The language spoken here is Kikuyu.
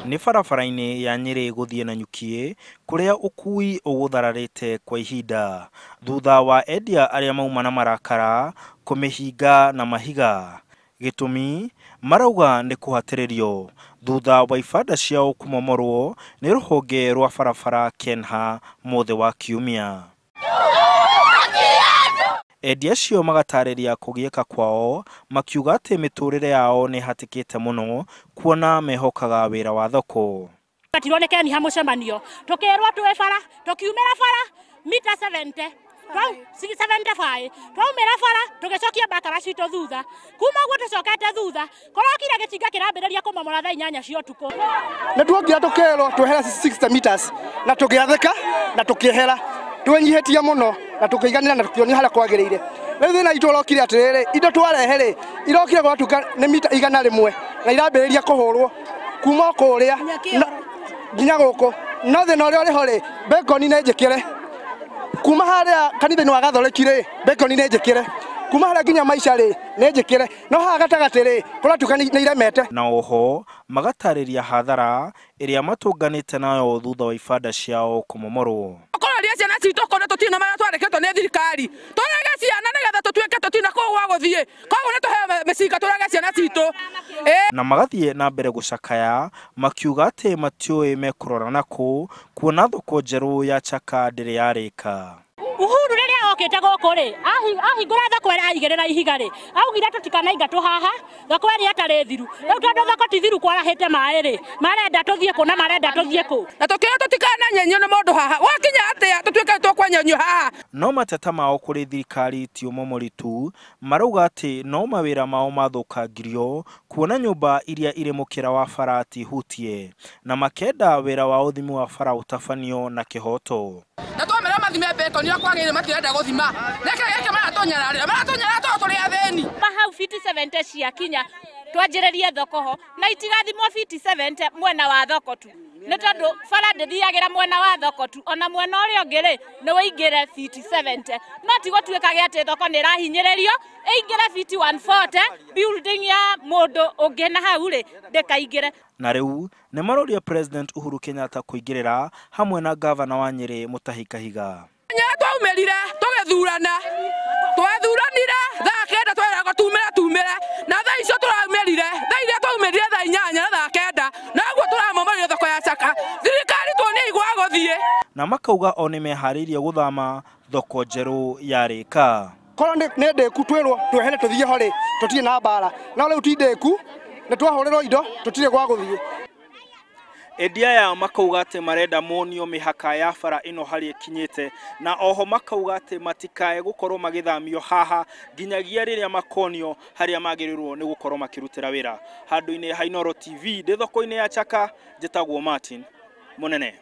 Nĩ barabara-inĩ ya Nyĩrĩ gũthiĩ Nanyuki kũrĩa ũkui ũgũthararĩte kwa ihinda thutha wa endia arĩa mauma na marakara kũmĩhinga na mahiga. Gĩtũmi marauga nĩ kũhatĩrĩrio thutha wa ibanda ciao kũmomorwo nĩ rũhonge rwa barabara KENHA mũthĩ wa Kiumia. Endia acio magatarĩria kũgiĩka kwao makiuga atĩ mĩtũrĩre yao nĩ ĩhatĩkĩte mũno kuona mehokaga wĩra wa thoko. Twetirwo nĩ KENHA mũcemanio tũkĩrwo twĩ bara tũkiumĩra bara mita 70 75 twaumĩra bara tũgĩcokia mbakara citũ thutha kuma ũguo tũcokete thutha kũrokire gĩtinga kĩrambĩrĩria kũmomora thaa 8 cia ũtukũ. Nĩ tuokire tũkĩrwo twehere 60 meters na tũgĩathĩka na tũkĩehera twenyihĩtie mũno na tũkĩiganĩra na tũkĩonia harĩa kwagĩrĩire. Rĩu thĩna itũ ũrokire atĩrĩrĩ, indo twarehe rĩ irokire gwatuka nĩ mita 100 na irambĩrĩria kũhũrwo kuma kũrĩa nginya gũkũ. No thĩna ũrĩa ũrĩ ho rĩ, bacon nĩ njĩkĩre kuma harĩa kanitha-inĩ wa Gathoreki rĩ, bacon nĩ njĩkĩre kuma harĩa nginya maica rĩ nĩ njĩkĩre, no haha gatagatĩ rĩ kũratuka nĩ iremete. Na oho magatarĩria hathara ĩrĩa matũnganĩte nayo thutha wa ibanda ciao kũmomorwo. Kũroria ciana citũ kũrĩa tũtirĩ na marĩa twarĩkĩtwo nĩ thirikari tũrege ciana nĩgetha tũtuĩke tũtirĩ na kũu gwa gũthiĩ, koguo nĩ tũheo mĩcinga tũrege ciana citũ. Na magathiĩ na mbere gũcakaya makiuga atĩ matiũĩ mekũrora nakũ kuona thoko njerũ ya Chaka ndĩrĩ yarĩka. Uhuru rĩrĩa okĩte gũkũ rĩ ahingũra thoko ĩrĩa aigĩrĩra ihiga rĩ augire tũtikanaingatwo haha thoko ĩrĩa ĩtarĩ thiru. Rĩu tondũ thoko ti thiru kwarahĩte maĩ rĩ marenda tũthiĩ kũ na marenda tũthiĩ kũ na tũkĩrwo tũtikananyenyio nĩ mũndũ haha gwakinya atĩa tũtuĩke tũkwenyenyio haha. No mateta mao kũrĩ thirikari ti ũmomori tu, marauga atĩ no mawĩra mao mathũkangirio kuona nyũmba iria irĩ mũkĩra wa bara ti hutie na makenda wĩra wa ũthimi wa bara ũtabanio na kĩhoto. Na twamera mathime bacon ĩrĩa kwagĩrĩire matirenda gũthima nĩkĩ gĩkĩ maratũnyararĩra maratũnyarara tondũ tũrĩ athĩni. Hau fiti 70 ciakinya twanjĩrĩrie thoko ho na itigathimwo fiti 70 mwena wa thoko tu nĩ tondũ bara ndĩthiagĩra mwena wa thoko tu ona mwena ũrĩa ũngĩ rĩ nĩ wĩingĩre fiti 70 no ti gũtuĩkage atĩ thoko nĩ ĩrahinyĩrĩrio ĩingĩre fiti 140 building ya mũndũ ũngĩ na hau rĩ ndĩkaingĩre. Na rĩu nĩ maroria President Uhuru Kenyatta kũingĩrĩra hamwe na gavana wa Nyĩrĩ Mutahi Kahiga. Twaumĩrire tũgĩthurana twathuranire thaa 9 tweragwo tumĩre tumĩre na thaa icio tũraumĩrire thaa iria twaumĩrire thaa 8 na thaa 9 noguo tũramomorio thoko ya Chaka thirikari tuonie igwa gũthiĩ. Na makauga o nĩ meharĩirie gũthama thoko njerũ ya Rĩka. Korwo nĩ ndĩku twĩrwo twehere tũthiĩ ho rĩ tũtirĩ na mbara, no rĩu ti ndĩku nĩ twahũrĩrwo indo tũtirĩ gwa gũthiĩ. Endia aya makauga atĩ marenda monio mĩhaka ya bara ĩno harĩa ĩkinyĩte na oho makauga atĩ matikae gũkorwo magĩthamio haha nginyagia rĩrĩa makonio harĩa magĩrĩirwo nĩ gũkorwo makĩrutĩra wĩra. Handũ-inĩ ha Inooro TV ndĩ thoko-inĩ ya Chaka, njĩtagwo Martin Mũnene.